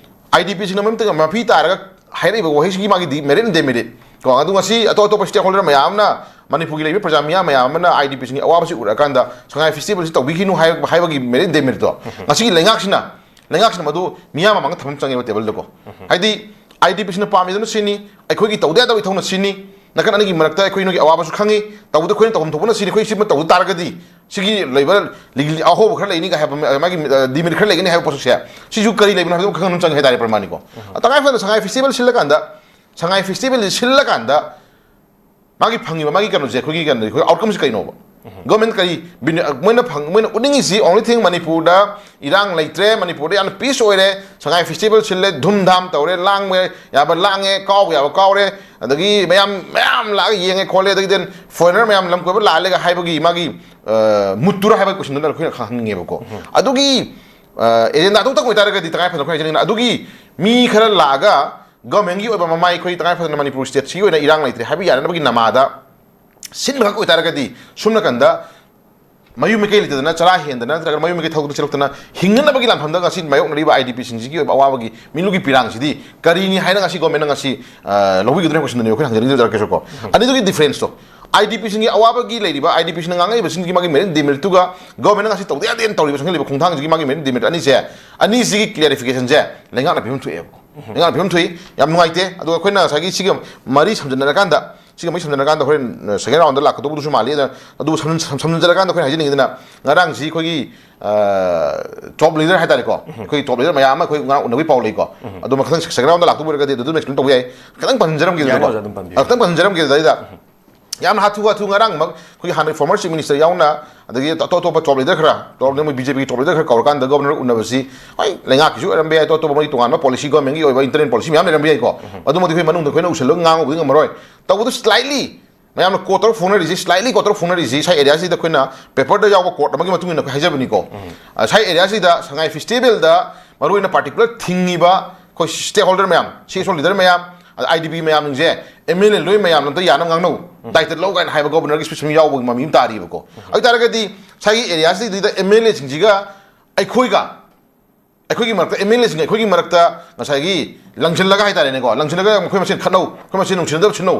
ꯑꯥꯏ ꯗꯤ ꯄꯤꯁꯤꯡꯅ ꯃꯃꯤꯡꯇ ꯃꯐꯤ ꯇꯥꯔꯒ ꯍꯥꯏꯔꯛꯏꯕ ꯋꯥꯍꯩꯁꯤꯒꯤ ꯃꯥꯒꯤ ꯗꯤ-, merit and demerit ꯀꯣ꯫ ꯑꯗꯨ ꯉꯁꯤ ꯑꯇꯣꯞ ꯑꯇꯣꯞꯄ stakeholder ꯃꯌꯥꯝ ꯑꯃꯅ, ꯃꯅꯤꯄꯨꯔꯒꯤ ꯂꯩꯔꯤꯕ ꯄ꯭ꯔꯖꯥ ꯃꯤꯌꯥꯝ ꯃꯌꯥꯝ ꯑꯃꯅ ꯑꯥꯏ ꯗꯤ ꯄꯤꯁꯤꯡꯒꯤ ꯑꯋꯥꯕꯁꯤ ꯎꯔꯛꯑꯀꯥꯟꯗ ꯁꯉꯥꯏ ꯐꯦꯁꯇꯤꯚꯦꯜꯁꯤ ꯇꯧꯕꯤꯈꯤꯅꯨ ꯍꯥꯏ-, ꯍꯥꯏꯕꯒꯤ merit and demeritꯇꯣ ꯉꯁꯤꯒꯤ ꯂꯩꯉꯥꯛꯁꯤꯅ, ꯂꯩꯉꯥꯛꯁꯤꯅ ꯃꯗꯨ ꯃꯤꯌꯥꯝ ꯃꯃꯥꯡꯗ ꯊꯝꯐꯝ ꯆꯪꯉꯦꯕ ꯇꯦꯕꯜꯗꯀꯣ꯫ ꯍꯥꯏꯗꯤ ꯑꯥꯏ ꯗꯤ ꯄꯤꯁꯤꯅ ꯄꯥꯝꯃꯤꯗꯨꯅ ꯁꯤꯅꯤ, ꯑꯩꯈꯣꯏꯒꯤ ꯇꯧꯗ ꯌꯥꯗꯕ ꯏꯊꯧꯅ ꯁꯤꯅꯤ, ꯅꯥꯀꯟ ꯑꯅꯤꯒꯤ ꯃꯔꯛꯇ ꯑꯩꯈꯣꯏ ꯅꯣꯏꯒꯤ ꯑꯋꯥꯕꯁꯨ ꯈꯪꯉꯤ, ꯇꯧꯕꯗ ꯑꯩꯈꯣꯏꯅ ꯇꯧꯐꯝ ꯊꯣꯛꯄꯅ ꯁꯤꯅꯤ, ꯑꯩꯈꯣꯏ ꯁꯤꯃ ꯇꯧꯗ ꯇꯥꯔꯒꯗꯤ ꯁꯤꯒꯤ ꯂꯩꯕ ꯂꯤ-, ꯑꯍꯣꯕ ꯈꯔ ꯂꯩꯅꯤꯒ ꯍꯥꯏꯕ, ꯃꯥꯒꯤ, ꯑ, demerit ꯈꯔ ꯂꯩꯒꯅꯤ ꯍꯥꯏꯕ ꯄꯣꯠꯁꯛꯁꯦ, ꯁꯤꯁꯨ ꯀꯔꯤ ꯂꯩꯕꯅꯣ ꯍꯥꯏꯕꯗꯨ ꯈꯪꯍꯟꯕ ꯆꯪꯉꯦ ꯍꯥꯏꯇꯥꯔꯦ ꯄ꯭ꯔꯃꯥꯅꯤꯀꯣ꯫ ꯇꯉꯥꯏ ꯐꯗꯅ ꯁꯉꯥꯏ ꯐꯦꯁꯇꯤꯚꯦꯜ ꯁꯤꯜꯂꯀꯥꯟꯗ, ꯁꯉꯥꯏ ꯐꯦꯁꯇꯤꯚꯦꯜꯁꯤ ꯁꯤꯜꯂꯀꯥꯟꯗ ꯃꯥꯒꯤ ꯐꯪꯉꯤꯕ ꯃꯥꯒꯤ ꯀꯩꯅꯣꯁꯦ, ꯑꯩꯈꯣꯏꯒꯤ ꯀꯩꯅꯣ, ꯑꯩꯈꯣꯏ outcomeꯁꯦ ꯀꯩꯅꯣꯕ? ꯒꯣꯔꯃꯦꯟ ꯀꯔꯤ ꯕꯤꯅꯤ-, ꯃꯣꯏꯅ ꯐꯪ-, ꯃꯣꯏꯅ ꯎꯠꯅꯤꯡꯉꯤꯁꯤ only thing ꯃꯅꯤꯄꯨꯔꯗ ꯏꯔꯥꯡ ꯂꯩꯇ꯭ꯔꯦ, ꯃꯅꯤꯄꯨꯔꯗ ꯌꯥꯝꯅ ꯄꯤꯁ ꯑꯣꯏꯔꯦ, ꯁꯉꯥꯏ ꯐꯦꯁꯇꯤꯚꯦꯜ ꯁꯤꯜꯂꯦ, ꯙꯨꯝ ꯙꯥꯝ ꯇꯧꯔꯦ, ꯂꯥꯡꯕ ꯌꯥꯕ ꯂꯥꯡꯉꯦ, ꯀꯥꯎꯕ ꯌꯥꯕ ꯀꯥꯎꯔꯦ, ꯑꯗꯒꯤ ꯃꯌꯥꯝ ꯃꯌꯥꯝ ꯂꯥꯛꯑꯒ ꯌꯦꯡꯉꯦ ꯈꯣꯠꯂꯦ, ꯑꯗꯒꯤ then foreigner ꯃꯌꯥꯝ ꯂꯝ ꯀꯣꯏꯕ ꯂꯥꯛꯍꯜꯂꯦꯒ ꯍꯥꯏꯕꯒꯤ ꯃꯥꯒꯤ ꯃꯨꯠꯇꯨꯔ ꯍꯥꯏꯕ ꯀꯣꯏꯁꯟꯗꯨꯅ ꯑꯩꯈꯣꯏꯅ ꯈꯪꯍꯟꯅꯤꯡꯉꯦꯕꯀꯣ꯫ ꯑꯗꯨꯒꯤ ꯑꯦꯖꯦꯟꯗꯥꯗꯨ ꯇꯪ ꯑꯣꯏꯇꯥꯔꯒꯗꯤ ꯇꯉꯥꯏ ꯐꯗꯅ ꯑꯩꯈꯣꯏ ꯍꯥꯏꯖꯅꯤꯡꯉꯤꯅ ꯑꯗꯨꯒꯤ ꯃꯤ ꯈꯔ ꯂꯥꯛꯑꯒ ꯒꯣꯔꯃꯦꯟꯒꯤ ꯑꯣꯏꯕ ꯃꯃꯥꯏ ꯑꯩꯈꯣꯏ ꯇꯉꯥꯏ ꯐꯗꯅ ꯃꯅꯤꯄꯨꯔ ꯁ꯭ꯇꯦꯠꯁꯤꯒꯤ ꯑꯣꯏꯅ ꯏꯔꯥꯡ ꯂꯩꯇ꯭ꯔꯦ ꯍꯥꯏꯕ ꯌꯥꯅꯅꯕꯒꯤ ꯅꯃꯥꯗ ꯁꯤꯟꯕꯈꯛ ꯑꯣꯏꯇꯥꯔꯒꯗꯤ ꯁꯨꯝ ꯅꯥꯀꯟꯗ ꯃꯌꯨꯝ ꯃꯀꯩ ꯂꯩꯇꯗꯅ, ꯆꯔꯥ ꯍꯦꯟꯗꯅ, ꯅꯠꯇ꯭ꯔꯒ ꯃꯌꯨꯝ ꯃꯀꯩ ꯊꯧꯗꯣꯛꯇ ꯆꯦꯜꯂꯛꯇꯅ ꯍꯤꯡꯅꯅꯕꯒꯤ ꯂꯥꯟꯐꯝꯗ ꯉꯁꯤ ꯃꯥꯌꯣꯛꯅꯔꯤꯕ ꯑꯥꯏ ꯗꯤ ꯄꯤꯁꯤꯡꯁꯤꯒꯤ ꯑꯣꯏꯕ ꯑꯋꯥꯕꯒꯤ ꯃꯤꯠꯂꯨꯒꯤ ꯄꯤꯔꯥꯡꯁꯤꯗꯤ ꯀꯔꯤꯅꯤ ꯍꯥꯏꯅ ꯉꯁꯤ ꯒꯣꯔꯃꯦꯟꯅ ꯉꯁꯤ, ꯑ, ꯂꯧꯕꯤꯒꯗ꯭ꯔꯦ ꯍꯥꯏꯕ ꯀꯣꯏꯁꯟꯗꯨꯅꯦꯕ ꯑꯩꯈꯣꯏꯅ ꯍꯪꯖꯅꯤꯡꯖꯔꯛꯀꯦꯁꯨꯀꯣ꯫ ꯑꯅꯤꯗꯨꯒꯤ ꯗꯤꯐ꯭ꯔꯦꯟꯁꯇꯣ, ꯑꯥꯏ ꯗꯤ ꯄꯤꯁꯤꯡꯒꯤ ꯑꯋꯥꯕꯒꯤ ꯂꯩꯔꯤꯕ, ꯑꯥꯏ ꯗꯤ ꯄꯤꯁꯤꯡꯅ ꯉꯥꯡꯉꯛꯏꯕꯁꯤꯡꯒꯤ ꯃꯥꯒꯤ ꯃꯦꯔꯤꯠ ꯗꯤꯃꯦꯔꯤꯠꯇꯨꯒ ꯒꯣꯔꯃꯦꯟꯅ ꯉꯁꯤ ꯇꯧꯗ ꯌꯥꯗꯦꯅ ꯇꯧꯔꯤꯕ ꯁꯪꯒꯠꯂꯤꯕ ꯈꯣꯡꯊꯥꯡꯁꯤꯒꯤ ꯃꯥꯒꯤ ꯃꯦꯔꯤꯠ ꯗꯤꯃꯦꯔꯤꯠ ꯑꯅꯤꯁꯦ, ꯑꯅꯤꯁꯤꯒꯤ ꯀ꯭ꯂꯦꯔꯤꯐꯤꯀꯦꯁꯟꯁꯦ ꯂꯩꯉꯥꯛꯅ ꯄꯤꯐꯝ ꯊꯣꯛꯑꯦꯕꯀꯣ꯫ ꯂꯩꯉꯥꯛꯅ ꯄꯤꯐꯝ ꯊꯣꯛꯏ, ꯌꯥꯝ ꯅꯨꯡꯉꯥꯏꯇꯦ꯫ ꯑꯗꯨꯒ ꯑꯩꯈꯣꯏꯅ ꯉꯁꯥꯏꯒꯤ ꯁꯤꯒ ꯃꯔꯤ ꯁꯝꯖꯟꯅꯔꯀꯥꯟꯗ ꯁꯤꯒ ꯃꯩ ꯁꯝꯖꯟꯅꯔꯀꯥꯟꯗ ꯍꯣꯔꯦꯟ, ꯑ, second round ꯂꯥꯛꯀꯗꯧꯕꯗꯨꯁꯨ ꯃꯥꯜꯂꯤ꯫ ꯑꯗ ꯑꯗꯨꯕꯨ ꯁꯝꯖꯟ-, ꯁꯝ-, ꯁꯝꯖꯟꯅꯔꯀꯥꯟꯗ ꯑꯩꯈꯣꯏꯅ ꯍꯥꯏꯖꯅꯤꯡꯉꯤꯗꯅ ꯉꯔꯥꯡꯁꯤ ꯑꯩꯈꯣꯏꯒꯤ, ꯑ, ꯇꯣꯞ ꯂꯤꯗꯔ ꯍꯥꯏꯇꯥꯔꯦꯀꯣ, ꯑꯩꯈꯣꯏ ꯇꯣꯞ ꯂꯤꯗꯔ ꯃꯌꯥꯝ ꯑꯃ ꯑꯩꯈꯣꯏ ꯉꯔꯥꯡ ꯎꯅꯕꯒꯤ ꯄꯥꯎ ꯂꯩꯀꯣ꯫ ꯑꯗꯣ ꯃꯊꯪ second round ꯂꯥꯛꯇꯧꯕ ꯑꯣꯏꯔꯒꯗꯤ ꯑꯗꯨ ꯑꯗꯨꯝ ꯑꯦꯛꯁꯄ꯭ꯂꯦꯟ ꯇꯧꯕ ꯌꯥꯏ꯫ ꯈꯤꯇꯪ ꯄꯟꯖꯔꯝꯒꯦ ꯌꯥꯅꯤ, ꯑꯗꯨꯗꯀꯣ꯫ ꯑꯣꯖꯥ, ꯑꯗꯨꯝ ꯄꯟꯕꯤꯌꯨ꯫ ꯑ, ꯈꯤꯇꯪ ꯄꯟꯖꯔꯝꯒꯦ ꯑꯗꯨꯗꯩꯗ꯫ ꯌꯥꯝꯅ ꯍꯥꯊꯨ ꯍꯥꯊꯨ ꯉꯔꯥꯡꯃꯛ ꯑꯩꯈꯣꯏꯒꯤ ꯍꯥꯟꯅ former chief minister ꯌꯥꯎꯅ, ꯑꯗꯒꯤ ꯑꯇꯣꯞ ꯑꯇꯣꯞꯄ ꯇꯣꯞ ꯂꯤꯗꯔ ꯈꯔ, ꯇꯣꯞ ꯃꯣꯏ ꯕꯤ ꯖꯦ ꯄꯤꯒꯤ ꯇꯣꯞ ꯂꯤꯗꯔ ꯈꯔ ꯀꯧꯔꯀꯥꯟꯗ ꯒꯣꯕꯔꯅꯔ ꯎꯅꯕꯁꯤ, ꯍꯣꯏ, ꯂꯩꯉꯥꯛꯀꯤꯁꯨ ꯑꯣꯏꯔꯝꯕ ꯌꯥꯏ, ꯑꯇꯣꯞ ꯑꯇꯣꯞꯄ ꯃꯣꯏꯒꯤ ꯇꯣꯉꯥꯟꯕ ꯄꯣꯂꯤꯁꯤ, ꯒꯣꯔꯃꯦꯟꯒꯤ ꯑꯣꯏꯕ ꯏꯟꯇꯔꯅꯦꯜ ꯄꯣꯂꯤꯁꯤ ꯃꯌꯥꯝ ꯂꯩꯔꯝꯕ ꯌꯥꯏꯀꯣ꯫ ꯑꯗꯨꯃꯛꯇꯤ ꯑꯩꯈꯣꯏ ꯃꯅꯨꯡꯗ ꯑꯩꯈꯣꯏꯅ ꯎꯁꯜꯂꯒ ꯉꯥꯡꯉꯨꯕꯗꯤ ꯉꯝꯃꯔꯣꯏ꯫ ꯇꯧꯕꯗ slightly ꯃꯌꯥꯝꯅ ꯀꯣꯠ ꯇꯧꯔ ꯐꯣꯡꯅꯔꯤꯁꯤ, slightly ꯀꯣꯠ ꯇꯧꯔ ꯐꯣꯡꯅꯔꯤꯁꯤ ꯁꯥꯏ ꯑꯦꯔꯤꯌꯥꯁꯤꯗ ꯑꯩꯈꯣꯏꯅ ꯄꯦꯄꯔꯗ ꯌꯥꯎꯕ ꯀꯣꯠ ꯑꯃꯒꯤ ꯃꯇꯨꯡ ꯏꯟꯅ ꯑꯩꯈꯣꯏ ꯍꯥꯏꯖꯕꯅꯤꯀꯣ꯫ ꯑ, ꯁꯥꯏ ꯑꯦꯔꯤꯌꯥꯁꯤꯗ ꯁꯉꯥꯏ ꯐꯦꯁꯇꯤꯚꯦꯜꯗ ꯃꯔꯨꯑꯣꯏꯅ ꯄꯥꯔꯇꯤꯀꯨꯂꯔ ꯊꯤꯡꯉꯤꯕ ꯑꯩꯈꯣꯏ ꯁ꯭ꯇꯦꯛ ꯍꯣꯜꯗꯔ ꯃꯌꯥꯝ, ꯁꯤ ꯑꯦꯁ ꯑꯣ ꯂꯤꯗꯔ ꯃꯌꯥꯝ, ꯑꯗ ꯑꯥꯏ ꯗꯤ ꯄꯤ ꯃꯌꯥꯝꯁꯤꯡꯁꯦ ꯑꯦꯝ ꯑꯦꯜ ꯑꯦ ꯂꯣꯏ ꯃꯌꯥꯝꯅ ꯑꯝꯇ ꯌꯥꯅꯕ ꯉꯥꯡꯅꯧ, ꯗꯥꯏꯇ ꯂꯧ ꯀꯥꯏꯅ ꯍꯥꯏꯕ ꯒꯣꯕꯔꯅꯔꯒꯤ ꯁ꯭ꯄꯤꯆ ꯑꯃ ꯌꯥꯎꯕꯒꯤ ꯃꯃꯤ ꯑꯃ ꯇꯥꯔꯤꯕꯀꯣ꯫ ꯑꯗꯨ ꯑꯣꯏꯇꯥꯔꯒꯗꯤ ꯁꯥꯏꯒꯤ ꯑꯦꯔꯤꯌꯥꯁꯤꯗꯩꯗ ꯑꯦꯝ ꯑꯦꯜ ꯑꯦꯁꯤꯡꯁꯤꯒ ꯑꯩꯈꯣꯏꯒ, ꯑꯩꯈꯣꯏꯒꯤ ꯃꯔꯛꯇ, ꯑꯦꯝ ꯑꯦꯜ ꯑꯦꯁꯤꯡ ꯑꯩꯈꯣꯏꯒꯤ ꯃꯔꯛꯇ ꯉꯁꯥꯏꯒꯤ ꯂꯪꯁꯤꯜꯂꯒ ꯍꯥꯏꯇꯥꯔꯦꯅꯦꯀꯣ, ꯂꯪꯁꯤꯜꯂꯒ ꯃꯈꯣꯏ ꯃꯁꯦꯟ ꯈꯠꯅꯧ, ꯑꯩꯈꯣꯏ ꯃꯁꯦꯟ ꯅꯨꯡꯁꯤꯅꯗꯕ ꯁꯤꯟꯅꯧ,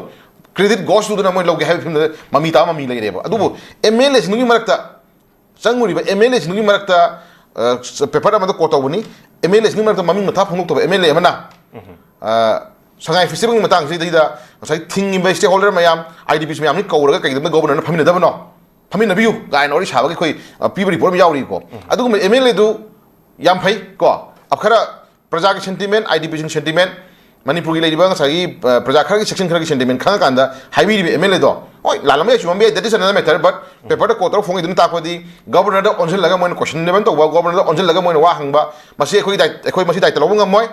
credit goes to ꯗꯨꯅ ꯃꯣꯏ ꯂꯧꯒꯦ ꯍꯥꯏꯕ ꯐꯤꯕꯝꯗ ꯃꯃꯤ ꯇꯥꯕ ꯃꯃꯤ ꯂꯩꯔꯦꯕ꯫ ꯑꯗꯨꯕꯨ ꯑꯦꯝ ꯑꯦꯜ ꯑꯦꯁꯤꯡꯗꯨꯒꯤ ꯃꯔꯛꯇ ꯆꯪꯉꯨꯔꯤꯕ ꯑꯦꯝ ꯑꯦꯜ ꯑꯦꯁꯤꯡꯗꯨꯒꯤ ꯃꯔꯛꯇ, ꯑ, ꯄꯦꯄꯔ ꯑꯃꯗ ꯀꯣꯠ ꯇꯧꯕꯅꯤ, ꯑꯦꯝ ꯑꯦꯜ ꯑꯦꯁꯤꯡꯒꯤ ꯃꯔꯛꯇ ꯃꯃꯤꯡ ꯃꯊꯥ ꯐꯣꯡꯗꯣꯛꯇꯕ ꯑꯦꯝ ꯑꯦꯜ ꯑꯦ ꯑꯃꯅ, ꯑ, ꯁꯉꯥꯏ ꯐꯦꯁꯇꯤꯚꯦꯜꯒꯤ ꯃꯇꯥꯡꯁꯤꯗꯩꯗ ꯉꯁꯥꯏ ꯊꯤꯡꯉꯤꯕ ꯁ꯭ꯇꯦꯛ ꯍꯣꯜꯗꯔ ꯃꯌꯥꯝ, ꯑꯥꯏ ꯗꯤ ꯄꯤꯁ ꯃꯌꯥꯝꯅꯤ ꯀꯧꯔꯒ ꯀꯩꯒꯤꯅꯣꯗ ꯒꯣꯕꯔꯅꯔꯅ ꯐꯝꯃꯤꯟꯅꯗꯕꯅꯣ, ꯐꯝꯃꯤꯟꯅꯕꯤꯌꯨ ꯀꯥꯏꯅ ꯋꯥꯔꯤ ꯁꯥꯕꯒꯤ ꯑꯩꯈꯣꯏ, ꯑ, ꯄꯤꯕ ꯔꯤꯄꯣꯔꯠ ꯑꯃ ꯌꯥꯎꯔꯤꯀꯣ꯫ ꯑꯗꯨꯒꯨꯝꯕ ꯑꯦꯝ ꯑꯦꯜ ꯑꯦꯗꯨ ꯌꯥꯝ ꯐꯩ ꯀꯣ, ꯑ, ꯈꯔ ꯄ꯭ꯔꯖꯥꯒꯤ ꯁꯦꯟꯇꯤꯃꯦꯟ, ꯑꯥꯏ ꯗꯤ ꯄꯤꯁꯤꯡ ꯁꯦꯟꯇꯤꯃꯦꯟ, ꯃꯅꯤꯄꯨꯔꯒꯤ ꯂꯩꯔꯤꯕ ꯉꯁꯥꯏꯒꯤ ꯄ꯭ꯔꯖꯥ ꯈꯔꯒꯤ ꯁꯦꯛꯁꯟ ꯈꯔꯒꯤ ꯁꯦꯟꯇꯤꯃꯦꯟ ꯈꯪꯉꯀꯥꯟꯗ ꯍꯥꯏꯕꯤꯔꯤꯕ ꯑꯦꯝ ꯑꯦꯜ ꯑꯦꯗꯣ, ꯍꯣꯏ, ꯂꯥꯜꯂꯝꯕ ꯌꯥꯏ, ꯆꯨꯝꯃꯝꯕ ꯌꯥꯏ, that is another matter, but ꯄꯦꯄꯔꯗ ꯀꯣꯠ ꯇꯧꯔ ꯐꯣꯡꯉꯤꯗꯨꯅ ꯇꯥꯛꯄꯗꯤ ꯒꯕꯔꯅꯔꯗ ꯑꯣꯟꯁꯤꯜꯂꯒ ꯃꯣꯏꯅ ꯀꯣꯏꯁꯟ ꯂꯦꯕꯜ ꯇꯧꯕ, ꯒꯕꯔꯅꯔꯗ ꯑꯣꯟꯁꯤꯜꯂꯒ ꯃꯣꯏꯅ ꯋꯥ ꯍꯪꯕ, ꯃꯁꯤ ꯑꯩꯈꯣꯏ ꯗꯥꯏ-, ꯑꯩꯈꯣꯏ ꯃꯁꯤ ꯗꯥꯏꯇ ꯂꯧꯕ ꯉꯝꯃꯣꯏ,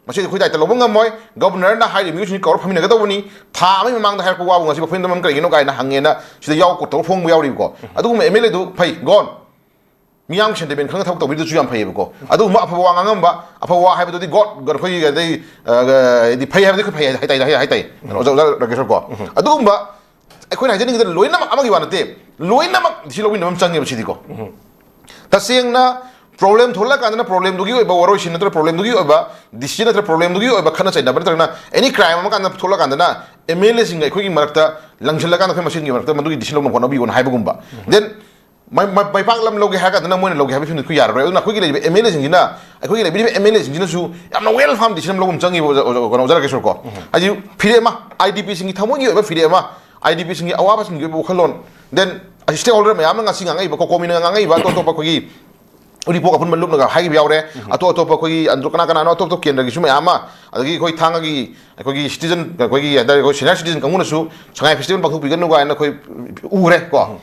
ꯃꯁꯤ ꯑꯩꯈꯣꯏ ꯗꯥꯏꯇ ꯂꯧꯕ ꯉꯝꯃꯣꯏ꯫ ꯒꯕꯔꯅꯔꯅ ꯍꯥꯏꯔꯤꯕ ꯃꯤꯑꯣꯏꯁꯤꯡꯁꯤ ꯀꯧꯔ ꯐꯝꯃꯤꯟꯅꯒꯗꯧꯕꯅꯤ, ꯊꯥ ꯑꯃꯒꯤ ꯃꯃꯥꯡꯗ ꯍꯥꯏꯔꯛꯄ ꯋꯥꯕꯨ ꯉꯁꯤ ꯐꯝꯃꯤꯟꯅꯕ ꯀꯔꯤꯒꯤꯅꯣ ꯀꯥꯏꯅ ꯍꯪꯉꯦꯅ ꯁꯤꯗ ꯌꯥꯎ ꯀꯣꯠ ꯇꯧꯔ ꯐꯣꯡꯕ ꯌꯥꯎꯔꯤꯕꯀꯣ꯫ ꯑꯗꯨꯒꯨꯝꯕ ꯑꯦꯝ ꯑꯦꯜ ꯑꯦꯗꯨ ꯐꯩ, ꯒꯣꯟ꯫ ꯃꯤꯌꯥꯝꯒꯤ ꯁꯦꯟꯇꯤꯃꯦꯟ ꯈꯪꯉ ꯊꯕꯛ ꯇꯧꯕꯤꯗꯨꯁꯨ ꯌꯥꯝ ꯐꯩꯌꯦꯕꯀꯣ꯫ ꯑꯗꯨꯒꯨꯝꯕ ꯑꯐꯕ ꯋꯥ ꯉꯥꯡꯉꯝꯕ, ꯑꯐꯕ ꯋꯥ ꯍꯥꯏꯕꯗꯨꯗꯤ ꯒꯣꯠ, ꯑꯩꯈꯣꯏꯒꯤ ꯑꯗꯩ, ꯑ, ꯍꯥꯏꯗꯤ ꯐꯩ ꯍꯥꯏꯕꯗꯤ ꯑꯩꯈꯣꯏ ꯐꯩ ꯍꯥꯏ ꯇꯥꯏ, ꯍꯥꯏ ꯇꯥꯏ꯫ ꯑꯣꯖꯥ, ꯑꯣꯖꯥ ꯔꯥꯀꯦꯁꯣꯔ ꯀꯣ꯫ ꯑꯗꯨꯒꯨꯝꯕ ꯑꯩꯈꯣꯏꯅ ꯍꯥꯏꯖꯅꯤꯡꯉꯤꯗ ꯂꯣꯏꯅꯃꯛ ꯑꯃꯒꯤ ꯋꯥ ꯅꯠꯇꯦ, ꯂꯣꯏꯅꯃꯛ ꯁꯤ ꯂꯧꯃꯤꯟꯅꯕ ꯑꯃ ꯆꯪꯉꯦꯕ ꯁꯤꯗꯤꯀꯣ꯫ ꯇꯁꯦꯡꯅ ꯄ꯭ꯔꯣꯕ꯭ꯂꯦꯝ ꯊꯣꯛꯂꯛꯀꯥꯟꯗꯅ ꯄ꯭ꯔꯣꯕ꯭ꯂꯦꯝꯗꯨꯒꯤ ꯑꯣꯏꯕ ꯋꯥꯔꯣꯏꯁꯤꯟ ꯅꯠꯇ꯭ꯔ ꯄ꯭ꯔꯣꯕ꯭ꯂꯦꯝꯗꯨꯒꯤ ꯑꯣꯏꯕ ꯗꯤꯁꯤꯖꯟ ꯅꯠꯇ꯭ꯔ ꯄ꯭ꯔꯣꯕ꯭ꯂꯦꯝꯗꯨꯒꯤ ꯑꯣꯏꯕ ꯈꯠꯅ ꯆꯩꯅꯕ ꯅꯠꯇ꯭ꯔꯒꯅ ꯑꯦꯅꯤ ꯀ꯭ꯔꯥꯏꯝ ꯑꯃ ꯀꯥꯟꯗ ꯊꯣꯛꯂꯛꯀꯥꯟꯗꯅ ꯑꯦꯝ ꯑꯦꯜ ꯑꯦꯁꯤꯡꯒ ꯑꯩꯈꯣꯏꯒꯤ ꯃꯔꯛꯇ ꯂꯪꯁꯤꯜꯂꯀꯥꯟꯗ ꯑꯩꯈꯣꯏ ꯃꯁꯦꯟꯒꯤ ꯃꯔꯛꯇ ꯃꯗꯨꯒꯤ ꯗꯤꯁꯤꯖꯟ ꯂꯧꯅꯕ ꯍꯣꯠꯅꯕꯤꯌꯣꯅ ꯍꯥꯏꯕꯒꯨꯝꯕ꯫ ꯗꯦꯟ ꯃꯥꯏ-, ꯃꯥꯏ-, ꯃꯥꯏ ꯄꯥꯛꯂꯝ ꯂꯧꯒꯦ ꯍꯥꯏꯔ ꯀꯥꯟꯗꯅ ꯃꯣꯏꯅ ꯂꯧꯒꯦ ꯍꯥꯏꯕ ꯐꯤꯕꯝꯗ ꯑꯩꯈꯣꯏ ꯌꯥꯔꯔꯣꯏ꯫ ꯑꯗꯨꯅ ꯑꯩꯈꯣꯏꯒꯤ ꯂꯩꯔꯤꯕ ꯑꯦꯝ ꯑꯦꯜ ꯑꯦꯁꯤꯡꯁꯤꯅ, ꯑꯩꯈꯣꯏꯒꯤ ꯂꯩꯕꯤꯔꯤꯕ ꯑꯦꯝ ꯑꯦꯜ ꯑꯦꯁꯤꯡꯁꯤꯅꯁꯨ ꯌꯥꯝꯅ ꯋꯦꯜ ꯐꯥꯝ ꯗꯤꯁꯤꯖꯟ ꯂꯧꯕ ꯑꯃ ꯆꯪꯉꯤꯕ ꯑꯣꯖꯥ, ꯑꯣꯖꯥ, ꯀꯩꯅꯣ, ꯑꯣꯖꯥ ꯔꯥꯀꯦꯁꯣꯔ ꯀꯣ꯫ ꯍꯥꯏꯗꯤ ꯐꯤꯔꯦꯞ ꯑꯃ, ꯑꯥꯏ ꯗꯤ ꯄꯤꯁꯤꯡꯒꯤ ꯊꯃꯣꯏꯒꯤ ꯑꯣꯏꯕ ꯐꯤꯔꯦꯞ ꯑꯃ, ꯑꯥꯏ ꯗꯤ ꯄꯤꯁꯤꯡꯒꯤ ꯑꯋꯥꯕꯁꯤꯡꯒꯤ ꯑꯣꯏꯕ ꯋꯥꯈꯜꯂꯣꯟ, ꯗꯦꯟ ꯑꯁꯤ ꯁ꯭ꯇꯦꯛ ꯍꯣꯜꯗꯔ ꯃꯌꯥꯝꯅ ꯉꯁꯤ ꯉꯥꯡꯉꯛꯏꯕ, ꯀꯣꯀꯣꯃꯤꯅ ꯉꯥꯡꯉꯛꯏꯕ ꯑꯇꯣꯞ ꯑꯇꯣꯞꯄ ꯑꯩꯈꯣꯏꯒꯤ ꯎꯔꯤꯄꯣꯛ ꯑꯄꯨꯟꯕ ꯂꯨꯞꯅꯒ ꯍꯥꯏꯈꯤꯕ ꯌꯥꯎꯔꯦ꯫ ꯑꯇꯣꯞ ꯑꯇꯣꯞꯄ ꯑꯩꯈꯣꯏꯒꯤ ꯑꯟꯗ꯭ꯔꯣ ꯀꯅꯥ ꯀꯅꯥꯅꯣ ꯑꯇꯣꯞ ꯑꯇꯣꯞ ꯀꯦꯟꯗ꯭ꯔꯒꯤꯁꯨ ꯃꯌꯥꯝ ꯑꯃ, ꯑꯗꯒꯤ ꯑꯩꯈꯣꯏ ꯊꯥꯡꯒꯒꯤ ꯑꯩꯈꯣꯏꯒꯤ ꯁꯤꯇꯤꯖꯟ, ꯑꯩꯈꯣꯏꯒꯤ ꯍꯥꯏꯇꯥꯔꯦ, ꯑꯩꯈꯣꯏ ꯁꯦꯅꯤꯌꯔ ꯁꯤꯇꯤꯖꯟ ꯀꯥꯡꯕꯨꯅꯁꯨ ꯁꯉꯥꯏ ꯐꯦꯁꯇꯤꯚꯦꯜ ꯄꯥꯡꯊꯣꯛꯄꯤꯒꯅꯨ ꯀꯥꯏꯅ ꯑꯩꯈꯣꯏ ꯎꯔꯦ ꯀꯣ꯫